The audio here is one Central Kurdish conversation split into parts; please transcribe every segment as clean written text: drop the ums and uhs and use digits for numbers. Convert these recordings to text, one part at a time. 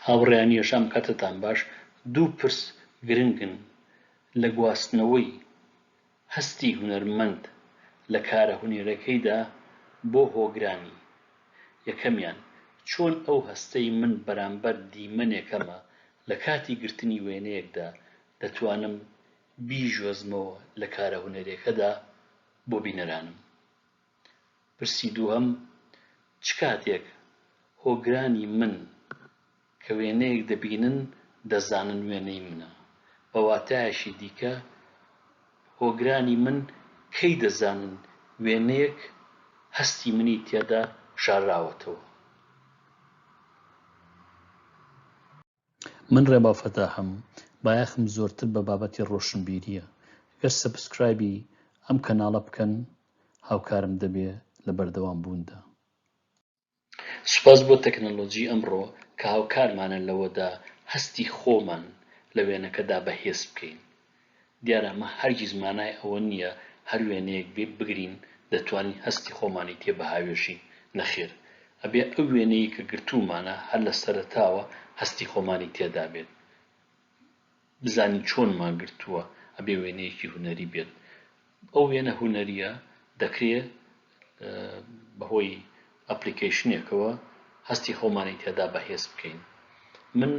هاوڕێیانی یەشام کاتتان باش دوو پرس گرنگن لە گواستنەوەی هەستی هونەرمەند لە کارە هونەریەکەیدا بۆ هۆگرانی، یەکەمیان چۆن ئەو هەستەی من بەرامبەر دیمەنێکەمە لە کاتی گرتنی وێنەیەکدا دەتوانم بیگوێزمەوە لە کارە هونەریەکەدا بۆ بینەرانم؟ پرسی دووهەم، چ کاتێک هۆگرانی من کە وێنەیەک دەبینن دەزانن وێنەی منە؟ بە واتایەکی دیکە هۆگرانی من کەی دەزانن وێنەیەک هەستی منی تێدا شارراوەتەوە؟ من ڕێباو فەتاحم، بایەخم زۆرتر بە بابەتی ڕۆشنبیرییە، گەر subscribe ی ئەم کەناڵە بکەن هاوکارم دەبێ لە بەردەوام بووندا. سوپاس بۆ تەکنەلۆجی ئەمڕۆ کە هاوکارمانە لەوەدا هەستی خۆمان لە وێنەکەدا بەهێز بکەین. دیارە ئەمە هەرگیز مانای ئەوە نییە هەر وێنەیەک بێ بگرین دەتوانین هەستی خۆمانی تێ بهاوێژین، نەخێر ئەبێ ئەو وێنەیەی کە گرتوومانە هەر لە سەرەتاوە هەستی خۆمانی تێدا بێت، بزانین چۆنمان گرتووە، ئەبێ وێنەیەکی هونەری بێت، ئەو وێنە هونەرییە دەکرێ بەهۆی application ێکەوە هەستی خۆمانی تێدا بەهێز بکەین. من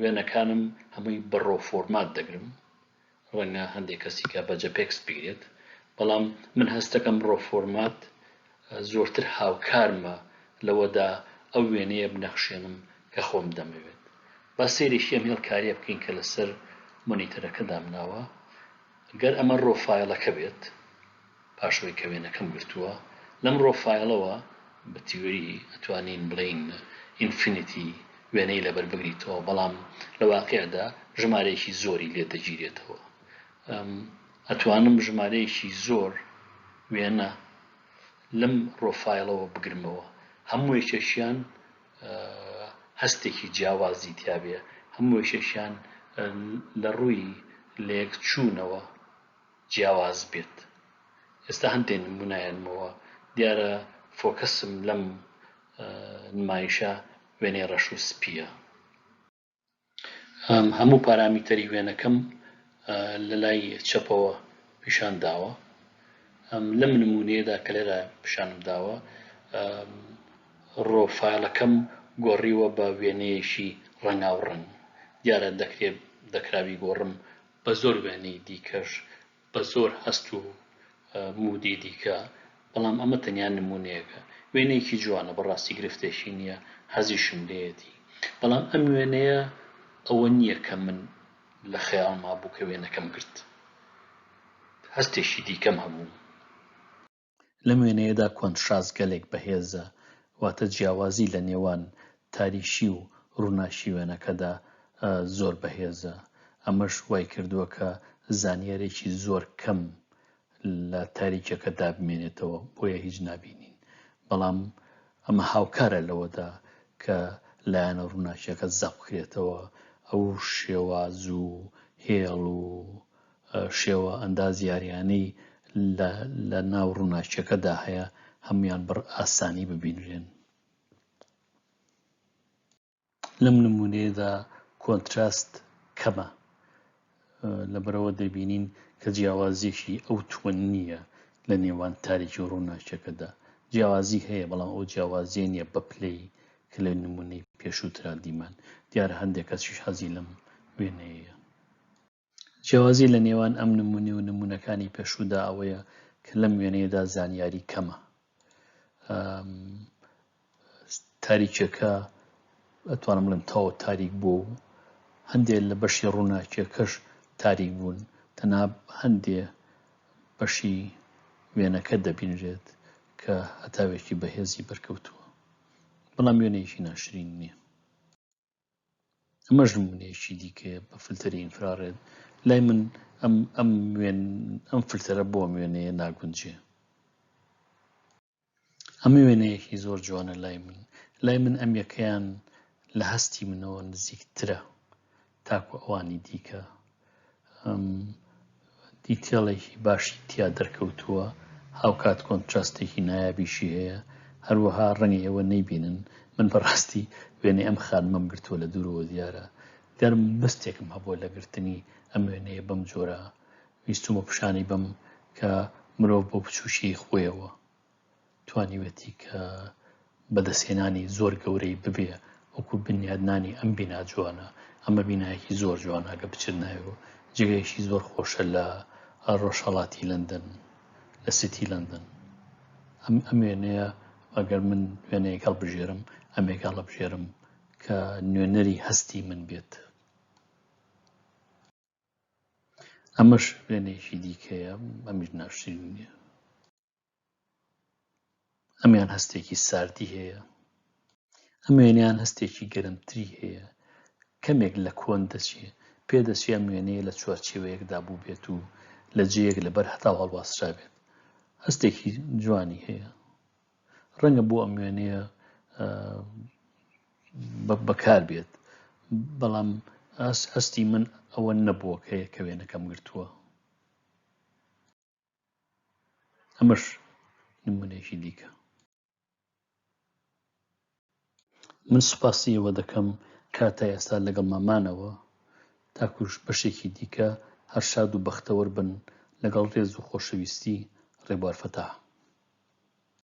وێنەکانم هەمووی بە raw format دەگرم، ڕەنگە هەندێک کەسی کە بە JPEGs بگرێت، بەڵام من هەستەکەم raw format زۆرتر هاوکارمە لەوەدا ئەو وێنەیە بنەخشێنم کە خۆم دەمەوێت. با سەیرێکی ئەم هێڵکارییە بکەین کە لەسەر monitor ەکە دامناوە. گەر ئەمە raw file ەکە بێت پاش ئەوەی کە وێنەکەم گرتووە لەم raw file ەوە بە تیۆری ئەتوانین بڵێین infinity وێنەی لەبەر بگریتەوە بەڵام لە واقیعدا ژمارەیەکی زۆری لێ دەگیرێتەوە ئەتوانم ژمارەیەکی زۆر وێنە لەم raw file ەوە بگرمەوە هەموو یەکێکیان هەستێکی جیاوازی تیابێ هەموو یەکێکیان لە ڕووی لەیەکچوونەوە جیاواز بێت. ئێستا هەندێ نموونە هێنمەوە، دیارە focus م لەم نمایشە وێنەی ڕەش و سپییە. هەموو parameter ی وێنەکەم لە لای چەپەوە پیشان داوە. لەم نموونەیەدا کە لێرە پیشانم داوە raw file ەکەم گۆڕیوە بە وێنەیەکی ڕەنگاوڕەنگ. دیارە دەکرێ دەکرا بیگۆڕم بە زۆر وێنەی دیکەش بە زۆر هەست و mood ی دیکە، بەڵام ئەمە تەنیا نموونەیەکە. وێنەیەکی جوانە بەڕاستی گرفتێکی نییە، حەزیشم لێیەتی. بەڵام ئەم وێنەیە ئەوە نییە کە من لە خەیاڵما بوو کە وێنەکەم گرت. هەستێکی دیکەم هەبوو. لەم وێنەیەدا contrast گەلێک بەهێزە، واتە جیاوازی لە نێوان تاریکی و ڕووناکی وێنەکەدا زۆر بەهێزە، ئەمەش وایکردووە کە زانیارێکی زۆر کەم لە تاریکیەکەدا بمێنێتەوە، بۆیە هیچ نابینین، بەڵام ئەمە هاوکارە لەوەدا کە لایەنە ڕووناکیەکە زەق بکرێتەوە، ئەو شێواز و هێڵ و شێوە ئەندازیاریانەی لە لە ناو ڕووناکیەکەدا هەیە هەموویان بە ئاسانی ببینرێن. لەم نموونەیەدا contrast کەمە لەبەرەوە دەبینین کە جیاوازیەکی ئەو تووە نییە لە نێوان تاریکی و ڕووناکیەکەدا جیاوازی هەیە بەڵام ئەو جیاوازیە نییە بە پلەی کە لە نموونەی پێشووترا دیمان دیارە هەندێک کەسیش حەزی لەم وێنەیەیە. جیاوازی لە نێوان ئەم نمونەی و نمونەکانی پێشوودا ئەوەیە کە لەم وێنەیەدا زانیاری کەمە. تاریکیەکە ئەتوانم بڵێم تەواو تاریک بوو و هەندێک لە بەشی ڕووناکیەکەش تاریک بوون تەنها هەندێ بەشی وێنەکە دەبینرێت کە هەتاوێکی بەهێزی بەرکەوتووە بەڵام وێنەیەکی ناشرین نییە. ئەمەش نمونەیەکی دیکەیە بە فلتەری infrared لای من ئەم ئەم وێن ئەم فلتەرە بۆ ئەم وێنەیە ناگونجێ ئەمە وێنەیەکی زۆر جوانە لای من لای من ئەم یەکەیان لە هەستی منەوە نزیکترە تاکو ئەوانی دیکە detail ێکی باشی تیا دەرکەوتووە، هاوکات contrast ێکی نایابیشی هەیە، هەروەها ڕەنگە ئێوە نەیبینن. من بەڕاستی وێنەی ئەم خانمەم گرتووە لە دوورەوە دیارە دیار بەستێکم هەبووە لە گرتنی ئەم وێنەیە بەم جۆرە ویستومە پیشانی بەم کە مرۆڤ بۆ بچووکیی خۆیەوە توانیوێتی کە بەدەستهێنانی زۆر گەورەی ببێ وەکو بنیادنانی ئەم بینا جوانە ئەمە بینایەکی زۆر جوانە گە بچێت ناوێ جێگەیەکی زۆر خۆشە لە ڕۆژهەڵاتی لەندەن لە سیتی لەندەن ئەم ئەم وێنەیە ئەگەر من وێنەیەک هەڵبژێرم ئەمێک هەڵبژێرم کە نوێنەری هەستی من بێت ئەمەش وێنەیەکی دیکەیە ئەمیش ناشرین نییە ئەمیان هەستێکی ساردی هەیە ئەم وێنەیان هەستێکی گەرمتری هەیە کەمێک لە کۆن دەچێ پێدەچێ ئەم وێنەیە لە چوارچێوەیەکدا بووبێت و لە جێیەک لەبەر هەتاو هەڵواسرابێت هەستێکی جوانی هەیە ڕەنگە بۆ ئەم وێنەیە بەکار بێت بەڵام هەستی من ئەوە نەبووە کە کە وێنەکەم گرتووە ئەمەش نمونەیەکی دیکە. من سوپاسی ئێوە دەکەم کە تا ئێستا لەگەڵمان مانەوە تاکوش بەشێکی دیکە هەر شاد و بەختەوەر بن لەگەڵ ڕێز و خۆشەویستی ڕێبوار فەتاح.